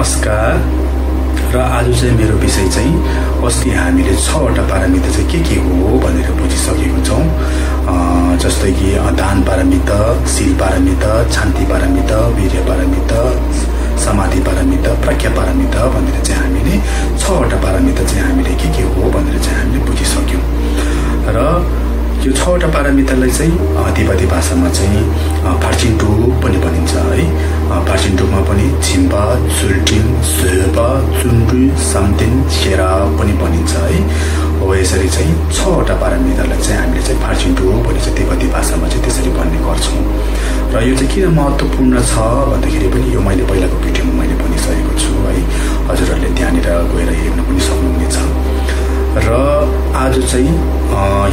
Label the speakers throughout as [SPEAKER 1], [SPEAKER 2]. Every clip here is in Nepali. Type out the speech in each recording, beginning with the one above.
[SPEAKER 1] नमस्कार। र आज चाहिँ मेरो विषय चाहिँ अस्ति हामीले 6वटा पारामिता चाहिँ के हो भनेर बुझिसकेको छौँ। जस्तै कि दान पारामिता, शील पारामिता, शान्ति पारामिता, वीर्य पारामिता, समाधि पारामिता, प्रज्ञा पारामिता भनेर चाहिँ हामीले 6वटा पारामिता चाहिँ हामीले के हो भनेर चाहिँ हामीले बुझिसक्यौँ। र यो 6वटा पारामितालाई चाहिँ तिब्बती भाषामा चाहिँ फार्चिन टुक पनि भनिन्छ है। फार्चिन टुकमा पनि छिम्पा, चुल्टिङ, सेर्पा, चुन्ड्री, साम्तिन, सेरा पनि भनिन्छ है। हो यसरी चाहिँ 6वटा पारामितालाई चाहिँ हामीले चाहिँ फार्चिन टुक भनिन्छ, तिब्बती भाषामा चाहिँ त्यसरी भन्ने गर्छौँ। र यो चाहिँ किन महत्त्वपूर्ण छ भन्दाखेरि पनि यो मैले पहिलाको भिडियोमा मैले भनिसकेको छु है। हजुरहरूले त्यहाँनिर गएर हेर्न पनि सक्नुहुनेछ। र आज चाहिँ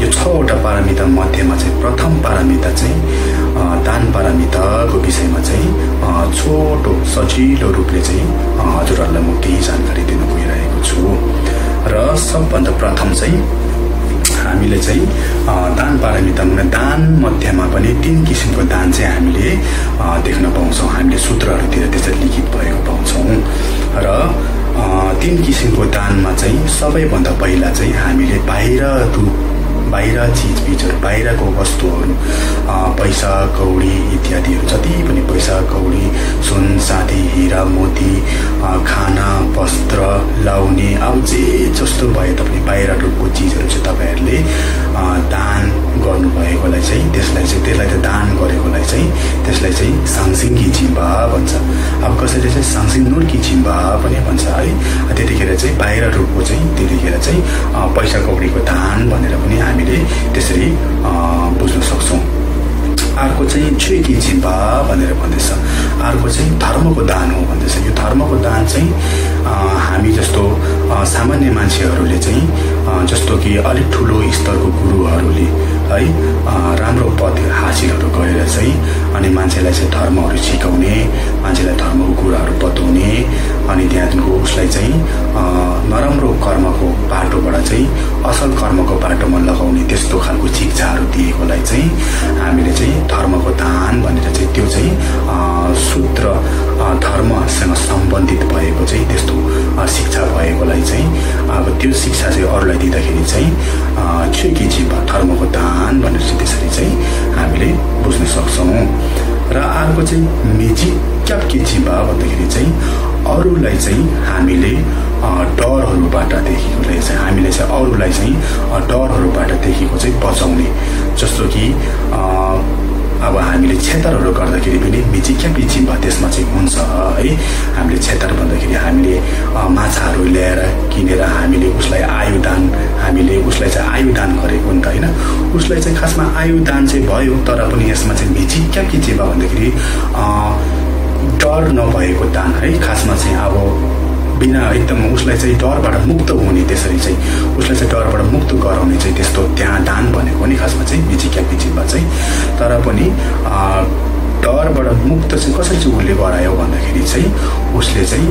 [SPEAKER 1] यो 6वटा पारामिता मध्येमा चाहिँ प्रथम पारामिता चाहिँ दान पारामिताको विषयमा चाहिँ छोटो सजिलो रूपले चाहिँ हजुरहरूलाई म केही जानकारी दिन गइरहेको छु। र सबभन्दा प्रथम चाहिँ हामीले चाहिँ दान पारामितामा दान मध्येमा पनि 3 किसिमको दान चाहिँ हामीले देख्न पाउँछौँ। हामीले सूत्रहरूतिर त्यसरी लिखित भएको पाउँछौँ। र 3 किसिमको दानमा चाहिँ सबैभन्दा पहिला चाहिँ हामीले बाहिर चिजबिजहरू, बाहिरको वस्तुहरू, पैसा कौडी इत्यादिहरू, जति पनि पैसा कौडी, सुन चाँदी, हिरा मोती, खाना वस्त्र लाउने, अब जे जस्तो भए तापनि बाहिरको चिजहरू चाहिँ तपाईँहरूले दान गर्नुभएकोलाई चाहिँ त्यसलाई चाहिँ दान गरेकोलाई चाहिँ त्यसलाई चाहिँ साङसिङकी जिम्बा भन्छ। अब कसैले चाहिँ साङसिङ नुर्की जिम्बा पनि भन्छ है। त्यतिखेर चाहिँ बाहिर रूपको चाहिँ त्यतिखेर चाहिँ पैसा कौडीको दान भनेर पनि हामीले त्यसरी बुझ्न सक्छौँ। अर्को चाहिँ छुकी जिम्बा भनेर भन्दैछ। अर्को चाहिँ धर्मको दान हो भन्दैछ। यो धर्मको दान चाहिँ हामी जस्तो सामान्य मान्छेहरूले चाहिँ जस्तो कि अलिक ठुलो स्तरको गुरुहरूले है राम्रो पद हासिलहरू गरेर चाहिँ अनि मान्छेलाई चाहिँ धर्महरू सिकाउने, मान्छेलाई धर्मको कुराहरू बताउने, अनि त्यहाँदेखिको उसलाई चाहिँ नराम्रो कर्मको बाटोबाट चाहिँ असल कर्मको बाटोमा लगाउने त्यस्तो खालको शिक्षाहरू दिएकोलाई चाहिँ हामीले चाहिँ धर्मको दान भनेर चाहिँ त्यो चाहिँ सूत्र धर्मसँग सम्बन्धित भएको चाहिँ त्यस्तो शिक्षा भएकोलाई चाहिँ अब त्यो शिक्षा चाहिँ अरूलाई दिँदाखेरि चाहिँ छुकी जिम्बा धर्मको दान भनेर चाहिँ त्यसरी चाहिँ हामीले बुझ्न सक्छौँ। र अर्को चाहिँ मेजी क्याप्की जिम्बा भन्दाखेरि चाहिँ अरूलाई चाहिँ हामीले डरहरूबाट देखेकोलाई चाहिँ हामीले चाहिँ अरूलाई चाहिँ डरहरूबाट देखेको चाहिँ बचाउने। जस्तो कि अब हामीले छेतरहरू गर्दाखेरि पनि मिचिक्यापी जिम्बा त्यसमा चाहिँ हुन्छ है। हामीले छेतर भन्दाखेरि हामीले माछाहरू ल्याएर किनेर हामीले उसलाई उसलाई चाहिँ आयुदान गरेको नि त होइन। उसलाई चाहिँ खासमा आयुदान चाहिँ भयो, तर पनि यसमा चाहिँ मिचिक्यापी जिम्बा भन्दाखेरि डर नभएको दान है। खासमा चाहिँ अब बिना एकदम उसलाई चाहिँ डरबाट मुक्त हुने, त्यसरी चाहिँ उसलाई चाहिँ डरबाट मुक्त गराउने चाहिँ त्यस्तो त्यहाँ दान भनेको नि खासमा चाहिँ मिचिक्यापी जिम्बा चाहिँ। तर पनि डरबाट मुक्त चाहिँ कसरी चाहिँ उसले गरायो भन्दाखेरि चाहिँ उसले चाहिँ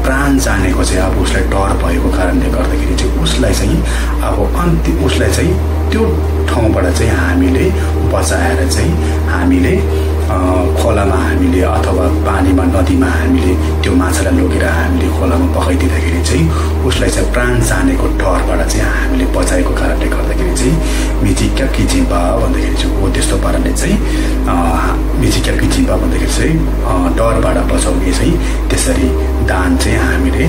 [SPEAKER 1] प्राण जानेको चाहिँ अब उसलाई डर भएको कारणले गर्दाखेरि चाहिँ उसलाई चाहिँ अब उसलाई चाहिँ त्यो ठाउँबाट चाहिँ हामीले बचाएर चाहिँ हामीले खोलामा हामीले अथवा पानीमा नदीमा हामीले त्यो माछालाई लगेर हामीले खोलामा पकाइदिँदाखेरि चाहिँ उसलाई चाहिँ प्राण जानेको डरबाट चाहिँ हामीले बचाएको कारणले गर्दाखेरि चाहिँ मिचिक्यापी जिम्बा भन्दाखेरि चाहिँ हो त्यस्तो पाराले चाहिँ मिचिक्यापी जिम्बा भन्दाखेरि चाहिँ डरबाट बचाउने चाहिँ त्यसरी दान चाहिँ हामीले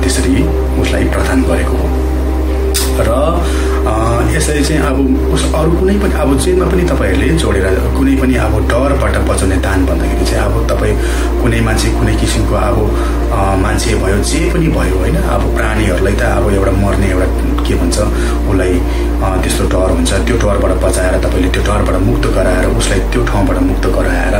[SPEAKER 1] त्यसरी उसलाई प्रदान गरेको हो। र यसरी चाहिँ अब अरू कुनै पनि अब जेमा पनि तपाईँहरूले जोडेर कुनै पनि अब डरबाट बचाउने दान भन्दाखेरि चाहिँ अब तपाईँ कुनै मान्छे कुनै किसिमको अब मान्छे भयो जे पनि भयो होइन। अब प्राणीहरूलाई त अब एउटा मर्ने एउटा के भन्छ उसलाई त्यस्तो डर हुन्छ, त्यो डरबाट बचाएर तपाईँले त्यो डरबाट मुक्त गराएर उसलाई त्यो ठाउँबाट मुक्त गराएर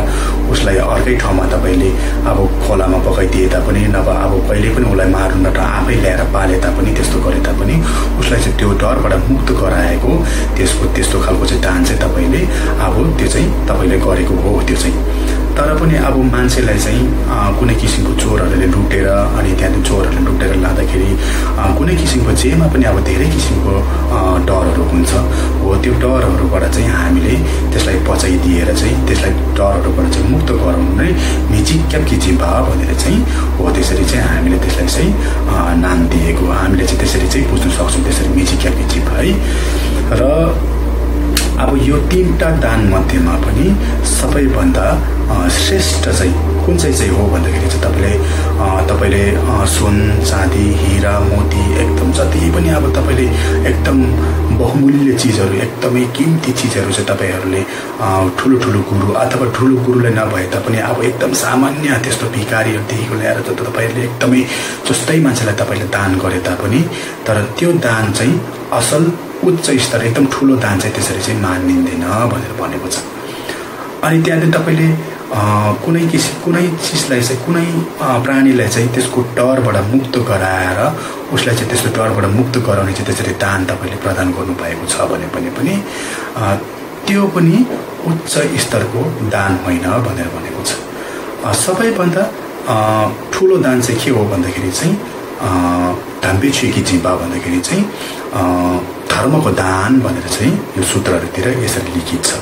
[SPEAKER 1] उसलाई अर्कै ठाउँमा तपाईँले अब खोलामा पकाइदिए तापनि नभए अब कहिले पनि उसलाई मार्नु न आफै ल्याएर पाले तापनि त्यस्तो गरे तापनि उसलाई चाहिँ त्यो डरबाट मुक्त गराएको त्यस्तो खालको चाहिँ दान चाहिँ तपाईँले अब त्यो चाहिँ तपाईँले गरेको हो त्यो चाहिँ। तर पनि अब मान्छेलाई चाहिँ कुनै किसिमको चोरहरूले लुटेर अनि त्यहाँ चोरहरूले लुटेर लाँदाखेरि कुनै किसिमको जेमा पनि अब धेरै किसिमको डरहरू हुन्छ हो। त्यो डरहरूबाट चाहिँ हामीले त्यसलाई पचाइदिएर चाहिँ त्यसलाई डरहरूबाट चाहिँ मुक्त गराउनु नै मिजिक्याप किजिम्बा भनेर चाहिँ हो। त्यसरी चाहिँ हामीले त्यसलाई चाहिँ नाम दिएको, हामीले चाहिँ त्यसरी चाहिँ बुझ्न सक्छौँ, त्यसरी मिजिक्याप किजिम्बा है। र अब यो 3टा दान मध्येमा पनि सबैभन्दा श्रेष्ठ चाहिँ कुन चाहिँ हो भन्दाखेरि चाहिँ तपाईले सुन चाँदी हिरा मोती एकदम जति पनि अब तपाईले एकदम बहुमूल्य चिजहरू एकदमै कीमती चिजहरू चाहिँ तपाईहरूले ठुलो गुरु अथवा ठुलो गुरुलाई नभए तापनि अब एकदम सामान्य त्यस्तो भिखारीहरूदेखिको ल्याएर तपाईहरूले एकदमै जस्तै मान्छेलाई तपाईले दान गरे तापनि तर त्यो दान चाहिँ असल उच्च स्तर एकदम ठुलो दान चाहिँ त्यसरी चाहिँ मानिँदैन भनेर भनेको छ। अनि त्यहाँदेखि तपाईले कुनै चिजलाई चाहिँ कुनै प्राणीलाई चाहिँ त्यसको डरबाट मुक्त गराएर उसलाई चाहिँ त्यस्तो डरबाट मुक्त गराउने चाहिँ त्यसरी दान तपाईले प्रदान गर्नुभएको छ भने पनि त्यो पनि उच्च स्तरको दान होइन भनेर भनेको छ। सबैभन्दा ठुलो दान चाहिँ के हो भन्दाखेरि चाहिँ धाम्बेछुकी जिम्बा भन्दाखेरि चाहिँ धर्मको दान भनेर चाहिँ यो सूत्रहरूतिर यसरी लिखित छ।